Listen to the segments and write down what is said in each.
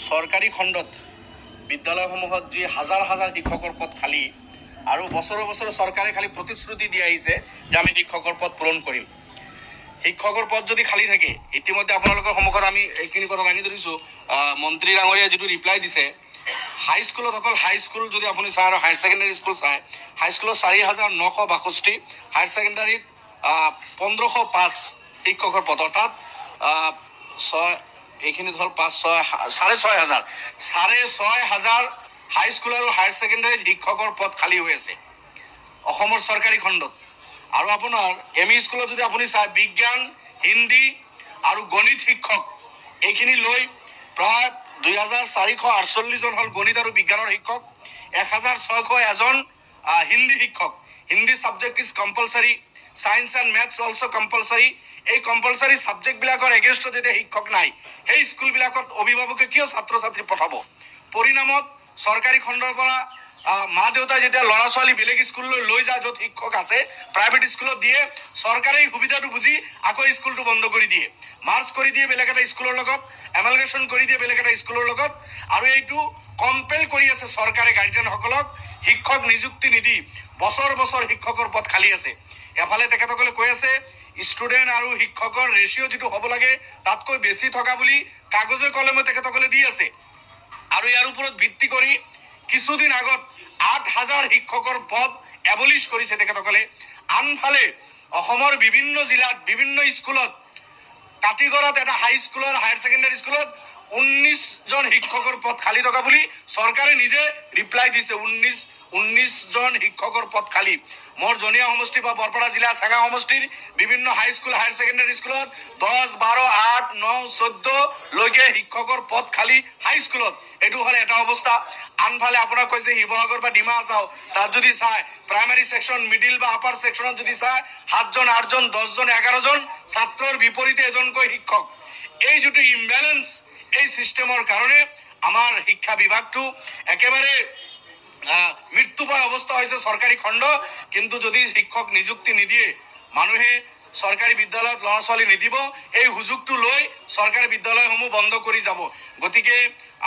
চৰকাৰী খণ্ডত বিদ্যালয়সমূহত যি হাজাৰ হাজাৰ শিক্ষকৰ পদ খালী আৰু বছৰে বছৰে চৰকাৰে খালি প্ৰতিশ্ৰুতি দি আহিছে যে আমি শিক্ষকৰ পদ পূৰণ কৰিম। শিক্ষকৰ পদ যদি খালী থাকে, ইতিমধ্যে আপোনালোকৰ সন্মুখত আমি এইখিনি কথা দাঙি ধৰিছোঁ। মন্ত্ৰী ডাঙৰীয়াই যিটো ৰিপ্লাই দিছে, হাইস্কুলত অকল হাইস্কুল যদি আপুনি চায় আৰু হায়াৰ ছেকেণ্ডেৰী স্কুল চায়, হাইস্কুলত 4962, হায়াৰ ছেকেণ্ডাৰীত 1505 শিক্ষকৰ পদ, অৰ্থাৎ ছয় এইখিনিত হ'ল পাঁচ ছয় 6500, 6500 হাইস্কুল আৰু হায়াৰ ছেকেণ্ডাৰীত শিক্ষকৰ পদ খালী হৈ আছে অসমৰ চৰকাৰী খণ্ডত। আৰু আপোনাৰ এম ই স্কুলত যদি আপুনি চায়, বিজ্ঞান, হিন্দী আৰু গণিত শিক্ষক এইখিনি লৈ প্ৰায় 2448জন হ'ল গণিত আৰু বিজ্ঞানৰ শিক্ষক, 1601জন হিন্দী শিক্ষক। Hindi subject is compulsory, science and maths also compulsory. এই কম্পালচাৰী ছাবজেক্টবিলাকৰ এগেইনষ্টত যেতিয়া শিক্ষক নাই, সেই স্কুলবিলাকত অভিভাৱকে কিয় ছাত্ৰ ছাত্ৰী পঠাব? পৰিণামত চৰকাৰী খণ্ডৰ পৰা মা দেউতাই যেতিয়া ল'ৰা ছোৱালী বেলেগ স্কুললৈ লৈ যায় য'ত শিক্ষক আছে, প্ৰাইভেট স্কুলত দিয়ে, চৰকাৰে এই সুবিধাটো বুজি আকৌ স্কুলটো বন্ধ কৰি দিয়ে, মাৰ্চ কৰি দিয়ে বেলেগ এটা স্কুলৰ লগত, এমালগেশ্যন কৰি দিয়ে বেলেগ এটা স্কুলৰ লগত। আৰু এইটো কম্পেল কৰি আছে চৰকাৰে গাৰ্জেনসকলক শিক্ষক নিযুক্তি নিদি বছৰ বছৰ শিক্ষকৰ পদ খালী আছে। এফালে তেখেতসকলে কৈ আছে ষ্টুডেণ্ট আৰু শিক্ষকৰ ৰেচিঅ' যিটো হ'ব লাগে তাতকৈ বেছি থকা বুলি কাগজে কলমে তেখেতসকলে দি আছে। আৰু ইয়াৰ ওপৰত ভিত্তি কৰি কিছুদিন আগত 8000 শিক্ষকৰ পদ এবলিছ কৰিছে তেখেতসকলে। আনফালে অসমৰ বিভিন্ন জিলাত বিভিন্ন স্কুলত, কাটিগড়াত এটা হাইস্কুলৰ হায়াৰ ছেকেণ্ডাৰী স্কুলত 19জন শিক্ষকৰ পদ খালী থকা বুলি চৰকাৰে নিজে ৰিপ্লাই দিছে। 19জন শিক্ষকৰ পদ খালী। মোৰ জনীয়া সমষ্টি বা বৰপেটা জিলা চেঙা সমষ্টিৰ বিভিন্ন হাইস্কুল হায়াৰ ছেকেণ্ডাৰী স্কুলত 10, 12, 8, 9, 14লৈকে শিক্ষকৰ পদ খালী হাইস্কুলত। এইটো হ'লে এটা অৱস্থা। আনফালে আপোনাক কৈছে শিৱসাগৰ বা ডিমা হাছাও, তাত যদি চায় প্ৰাইমাৰী ছেকশ্যন, মিডিল বা আপাৰ ছেকশ্যনত যদি চায় 7জন, 8জন, 10জন, 11জন ছাত্ৰৰ বিপৰীতে এজনকৈ শিক্ষক। এই যিটো ইমবেলেঞ্চ, এই ছিষ্টেমৰ কাৰণে আমাৰ শিক্ষা বিভাগটো একেবাৰে মৃত্যুময় অৱস্থা হৈছে চৰকাৰী খণ্ড। কিন্তু যদি শিক্ষক নিযুক্তি নিদিয়ে, মানুহে চৰকাৰী বিদ্যালয়ত ল'ৰা ছোৱালী নিদিব, এই সুযোগটো লৈ চৰকাৰী বিদ্যালয়সমূহ বন্ধ কৰি যাব। গতিকে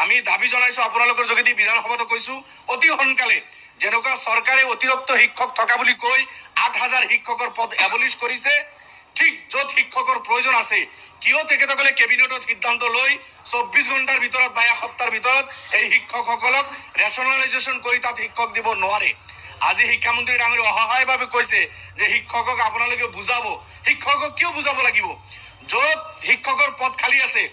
আমি দাবী জনাইছোঁ আপোনালোকৰ যোগেদি বিধানসভাতো কৈছোঁ, অতি সোনকালে যেনেকুৱা চৰকাৰে অতিৰিক্ত শিক্ষক থকা বুলি কৈ 8000 শিক্ষকৰ পদ এবলিছ কৰিছে, ঠিক য'ত শিক্ষকৰ প্ৰয়োজন আছে কিয় তেখেতসকলে কেবিনেটত সিদ্ধান্ত লৈ 24 ঘণ্টাৰ ভিতৰত বা এসপ্তাহৰ ভিতৰত এই শিক্ষকসকলক ৰেচনেলাইজেশ্যন কৰি তাত শিক্ষক দিব নোৱাৰে? আজি শিক্ষামন্ত্ৰী ডাঙৰীয়া অসহায়ভাৱে কৈছে যে শিক্ষকক আপোনালোকে বুজাব। শিক্ষকক কিয় বুজাব লাগিব? য'ত শিক্ষকৰ পদ খালী আছে,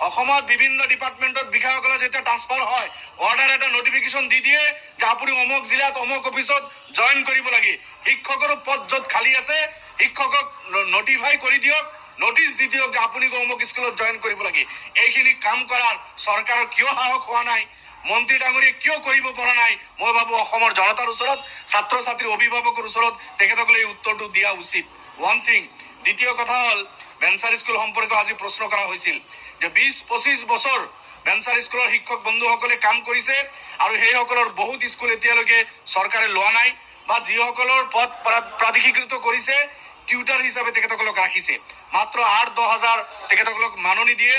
অসমত বিভিন্ন ডিপাৰ্টমেণ্টত বিষয়াসকলৰ যেতিয়া ট্ৰান্সফাৰ হয়, অৰ্ডাৰ এটা নটিফিকেশ্যন দি দিয়ে যে আপুনি অমুক জিলাত অমুক অফিচত জইন কৰিব লাগে। শিক্ষকৰো পদ য'ত খালী আছে, শিক্ষকক নটিফাই কৰি দিয়ক, নটিচ দি দিয়ক যে আপুনি অমুক স্কুলত জইন কৰিব লাগে। এইখিনি কাম কৰাৰ চৰকাৰৰ কিয় সাহস হোৱা নাই, মন্ত্ৰী ডাঙৰীয়ে কিয় কৰিব পৰা নাই? মই ভাবোঁ অসমৰ জনতাৰ ওচৰত, ছাত্ৰ ছাত্ৰীৰ অভিভাৱকৰ ওচৰত তেখেতসকলে এই উত্তৰটো দিয়া উচিত। One thing. দ্বিতীয় কথা হ'ল ভেঞ্চাৰ স্কুল সম্পৰ্কে আজি প্ৰশ্ন কৰা হৈছিল যে 20-25 বছৰ ভেঞ্চাৰ স্কুলৰ শিক্ষক বন্ধুসকলে কাম কৰিছে আৰু সেইসকলৰ বহুত স্কুল এতিয়ালৈকে চৰকাৰে লোৱা নাই বা যিসকলৰ পদ প্ৰাদেশিকৃত কৰিছে টিউটাৰ হিচাপে তেখেতসকলক ৰাখিছে, মাত্ৰ 8-10 হাজাৰ তেখেতসকলক মাননি দিয়ে।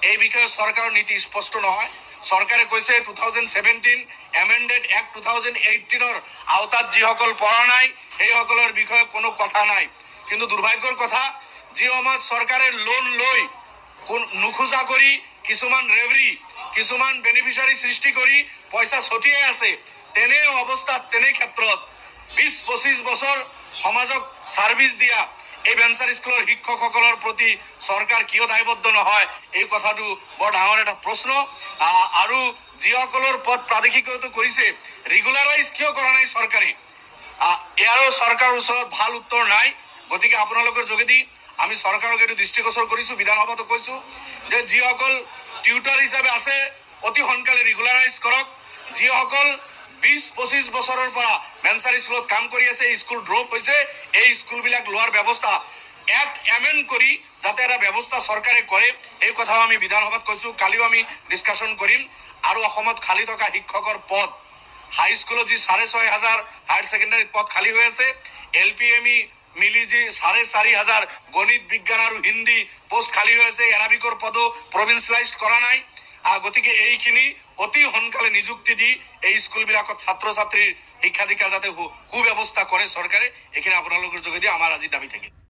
এই বিষয়ে চৰকাৰৰ নীতি স্পষ্ট নহয়। চৰকাৰে কৈছে 2017 এমেণ্ডেড এক্ট 2018ৰ আওতাত যিসকল পৰা নাই সেইসকলৰ বিষয়ে কোনো কথা নাই। কিন্তু দুৰ্ভাগ্যৰ কথা, যি সময়ত চৰকাৰে লোন লৈ কোন নোখোজা কৰি কিছুমান ৰেভৰি, কিছুমান বেনিফিচিয়াৰী সৃষ্টি কৰি পইচা ছটিয়াই আছে, তেনে অৱস্থাত তেনে ক্ষেত্ৰত 20-25 বছৰ সমাজক ছাৰ্ভিচ দিয়া এই ভেঞ্চাৰ স্কুলৰ শিক্ষকসকলৰ প্ৰতি চৰকাৰ কিয় দায়বদ্ধ নহয়, এই কথাটো বৰ ডাঙৰ এটা প্ৰশ্ন। আৰু যিসকলৰ পদ প্ৰাদেশিকৃত কৰিছে ৰেগুলাৰাইজ কিয় কৰা নাই চৰকাৰে, ইয়াৰো চৰকাৰৰ ওচৰত ভাল উত্তৰ নাই। গতিকে আপোনালোকৰ যোগেদি আমি চৰকাৰক এইটো দৃষ্টিগোচৰ কৰিছোঁ, বিধানসভাতো কৈছোঁ যে যিসকল টিউটাৰ হিচাপে আছে অতি সোনকালে ৰেগুলাৰাইজ কৰক। যিসকল 20-25 বছৰৰ পৰা ভেঞ্চাৰ স্কুলত কাম কৰি আছে, স্কুল ড্ৰপ হৈছে, এই স্কুলবিলাক লোৱাৰ ব্যৱস্থা এক্ট এমেণ্ড কৰি যাতে এটা ব্যৱস্থা চৰকাৰে কৰে, এই কথাও আমি বিধানসভাত কৈছোঁ, কালিও আমি ডিছকাশ্যন কৰিম। আৰু অসমত খালী থকা শিক্ষকৰ পদ, হাইস্কুলত যি 6500, হায়াৰ ছেকেণ্ডাৰীত পদ খালী হৈ আছে, এল পি এম ই মিলি যি 4500 গণিত, বিজ্ঞান আৰু হিন্দী পোষ্ট খালী হৈ আছে, এৰাবিকৰ পদো প্ৰভিন্সিয়েলাইজ কৰা নাই। গতিকে এইখিনি অতি সোনকালে নিযুক্তি দি এই স্কুলবিলাকত ছাত্ৰ ছাত্ৰীৰ শিক্ষাধিকাৰ যাতে সুব্যৱস্থা কৰে চৰকাৰে, এইখিনি আপোনালোকৰ যোগেদি আমাৰ আজি দাবী থাকিল।